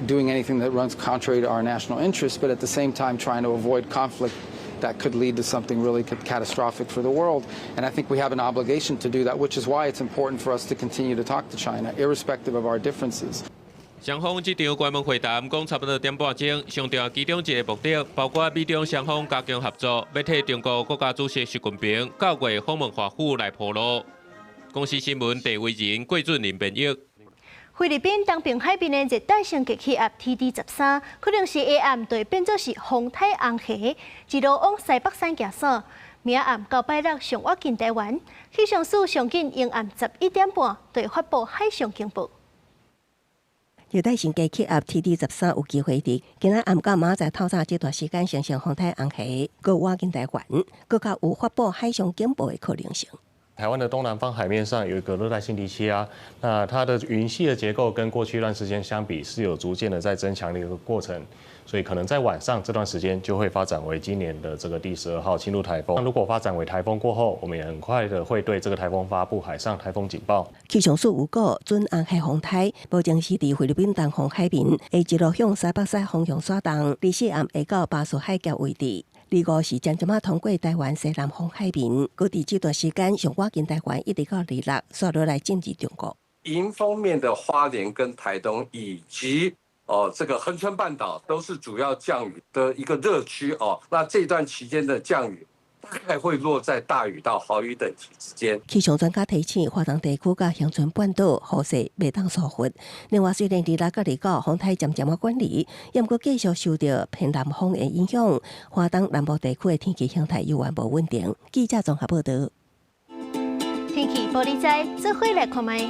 doing anything that runs contrary to our national interests, but at the same time trying to avoid conflict that could lead to something really catastrophic for the world. And I think we have an obligation to do that, which is why it's important for us to continue to talk to China, irrespective of our differences. 雙方這場關門會談講差不多點半鐘，上重要其中一個目的，包括美中雙方加強合作，欲替中國國家主席習近平九月訪問華府來鋪路。公視新聞鄭惟仁、郭俊麟編譯。菲律賓東爿海邊的熱帶性低氣壓 TD 13，可能是下暗就會變做是風颱紅霞，一路往西北山行駛。明暗到拜六上倚近台灣，氣象署上緊迎暗11點半就會發布海上警報。熱帶性低氣壓 TD 13有機會佇今仔暗到明仔載透早這段時間形成風颱紅霞，閣倚近台灣，閣較有發布海上警報的可能性。台灣的東南方海面上有一個熱帶性低氣壓，那它的雲系的結構跟過去一段時間相比是有逐漸的在增強的一個過程，所以可能在晚上這段時間就會發展為今年的這個第12號輕度颱風。如果發展為颱風過後，我們也很快的會對這個颱風發布海上颱風警報。氣象署預告，準紅霞風颱目前是佇菲律賓東方海面，會一路向西北西方向徙動，24暗會到巴士海峽位置。25是漸漸仔通過台灣西南方海面，閣佇這段時間上倚近台灣，一直到26，煞落來進入中國。迎風面的花蓮跟台東以及哦這個恆春半島都是主要降雨的一個熱區哦。那這段期間的降雨大概會落在大雨到豪雨等級之間。氣象專家提醒，華東地區佮恆春半島雨勢袂當疏忽。另外，雖然26佮29風颱漸漸仔轉離，猶閣繼續受著偏南風的影響，華東南部地區的天氣形態猶原無穩定。記者綜合報導。天氣報你知，做伙來看覓。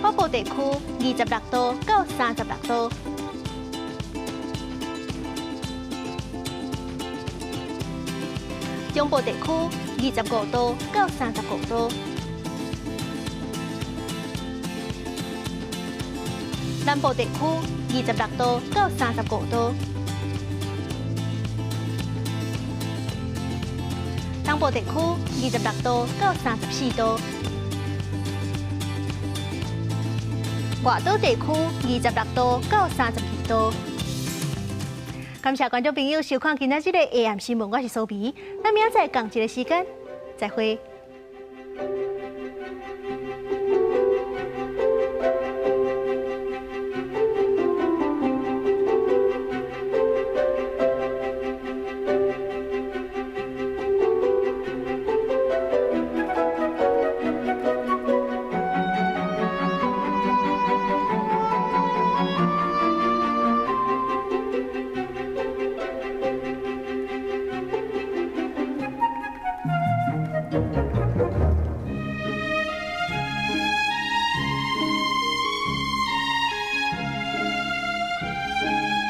北部地區26度到36度。中部地區25度到35度，南部地區26度到35度，東部地區26度到34度，外島地區26度到32度。感謝觀眾朋友收看今仔日的 AM 新聞，我是蘇比。咱明仔載仝一个時間，再會。